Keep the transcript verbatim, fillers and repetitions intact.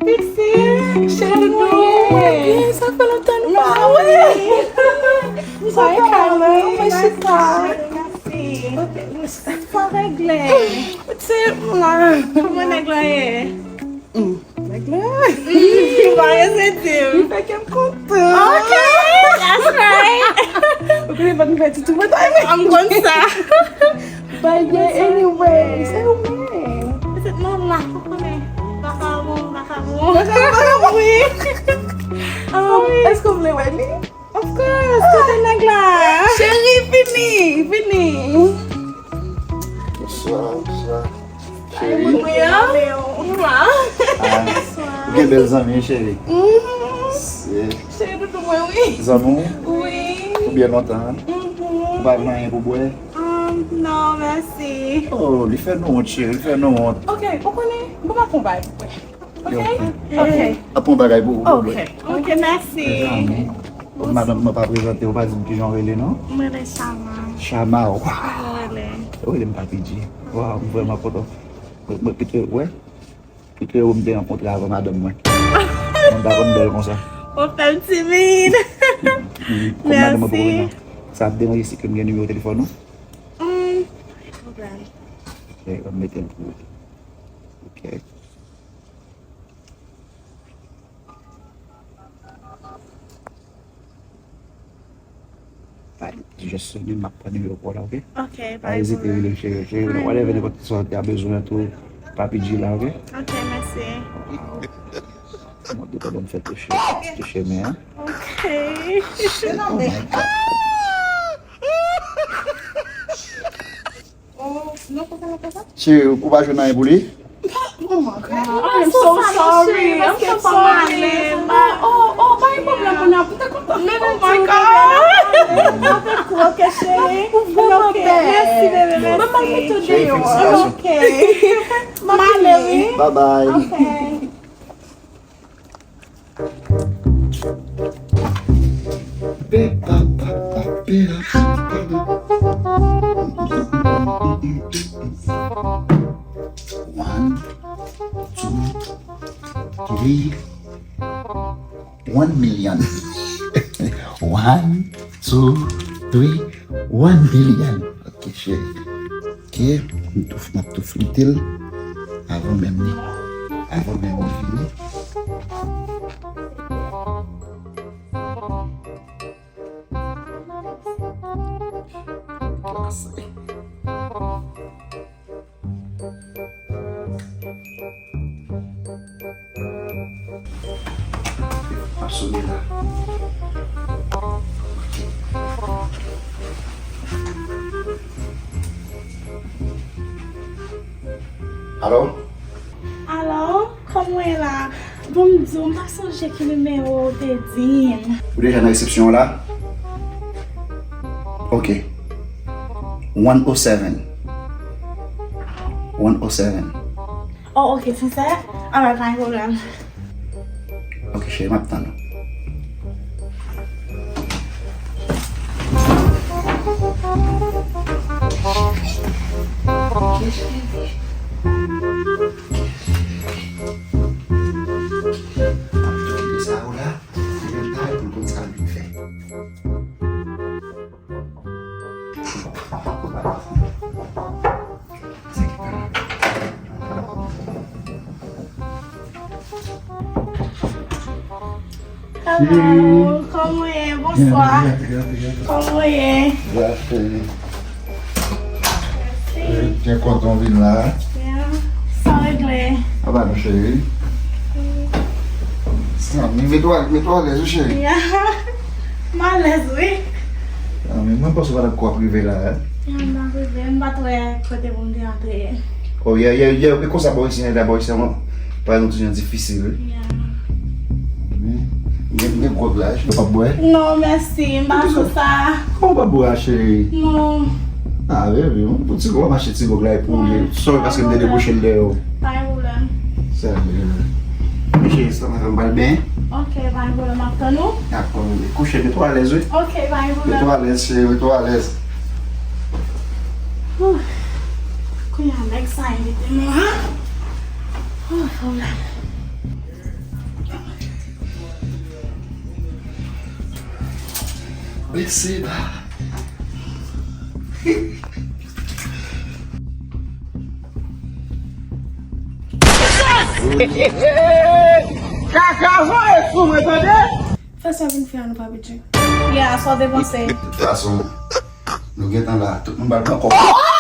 Pitit, cheri, doudou, mwen byen, sa fè lontan nou pa wè. Sa e kalm, mwen chita. Mèsi. Sa regle. Pitit, mwen la. Kòman nèg la ye? Nèg la. Mwen rete di m. Li fè kè m kontan. Ok, that's right. Ou konnen fòk m fè ti tou mwen. M konn sa. But yeah, anyway, se ou menm. Pitit, mwen la, ou konnen. Baka bon, baka bon. Baka bon, wi. Ah, wi. Èske w vle wè li? Of course, kote nèg la? Cheri, vini, vini. Bonswa, bonswa. Cheri. Mwen an. Mwa. Ah, ou gen bèl zanmi, cheri. Mhm. Se Cheri doudou mwen, wi. Zanmi w? Wi. Ou byen lontan, hein? Mhm. Ou pa vle anyen pou bwè? Um, non, mèsi. Oh, li fè nou wont, cheri, li fè nou wont. Ok, ou konnen, bon, m ap pran yon bagay pou bwè. Ok? Ok. Ap pran bagay pou, pou bwè. Ok, mèsi. Zanmi. Madanm, mwen pa prezante, ou pa di m kijan w rele, non? Mwen rele Chama. Chama, waw. Mwen rele. Ou rele m Papi G. Waw, m vrèman kontan. Mwen, mwen, pitit, wè. Pitit, ou m te rankontre avan madanm mwen. Mwen pa konn bèl konsa. Ou fè m timid. Mèsi. Sa ap deranje si ke m gen nimewo telefòn ou? Hmm, pa gen pwoblèm. Ok, m mete l pou ou. Ok. Just sonnen, m ap pran nimewo pa w la, ok? Ok, pa ezite rele m, cheri, cheri, whatever, nenpòt ki sa w ta bezwen tou, Papi G la, ok? Ok, mèsi. Mwen te tande m fè touche, touche men an. Ok. Oh my God. Oh, non, konsa, non, konsa. Cheri, ou pa jwenn anyen pou li? Oh my God, I'm so sorry. I'm so sorry. Oh, oh, pa gen pwoblèm pou nou. Ou te kontan? Oh my God. Avèk ou, ok, cheri. Ou vrèman bèl. Mèsi, bebe, mèsi. Mwen pa mete w deyò. Ok. M ale, wi. Bye bye. Ok. One, two, three, one million. One, two, three, one million. Ok, cheri. Ok, m tou, m ap tou flite l avan menm li, avan menm li fini. Ap sone la. Ok. Alo? Alo, kòman w ye la? Bon, m di w, m pa sonje ki nimewo w te di m. Ou deja nan resepsyon an la? Ok. One oh seven. One oh seven. Oh, ok, sensè? Alright, pa gen pwoblèm. Ok, cheri, m ap tann ou. Ok, cheri. M ap tou kite sa ou la, pou l ta, pou l konn sa l vin fè. Hello, kòman w ye? Bonswa. Kòman w ye? Mèsi. Byen kontan w vin la. Sa regle? Apa nou cheri? Sa, mete w, mete w alèz wi cheri. M alèz wi. Ah, men mwen panse w pa t ap kwè w ap rive la, hein? Ya, m t ap rive, m pa t wè kote pou m te antre. Oh, yeah, yeah, yeah, e konsa bò isi, la bò isi, mwen, pa yon ti jan difisil, wi. Yeah. Men, gen, gen gwòg la, wi, ou p ap bwè? Non, mèsi, m pa sou sa. Kòman w p ap bwè a, cheri? Non. Ah, baby, yon ti gwòg, m achte ti gwòg la, e pou ou ye. Sorry, paske m te debouche l dèyè w. Pa gen pwoblèm. Sa, men, cheri, sa, m pral benyen. Ok, pa gen pwoblèm, m ap tann ou. Dakò, bebe. Kouche, mete w alèz, wi. Ok, pa gen pwoblèm. Mete w alèz, cheri, mete w alèz. Ouf. Kounye a, nèg sa envite m la. Ouf, pwoblèm. Blese la. Kaka voye sou mwen, tande? Fè sa vin fè a, nou pa bidye. Ya, sa w te panse. De tout fason, nou gentan la. Tout moun ba l pran kòb.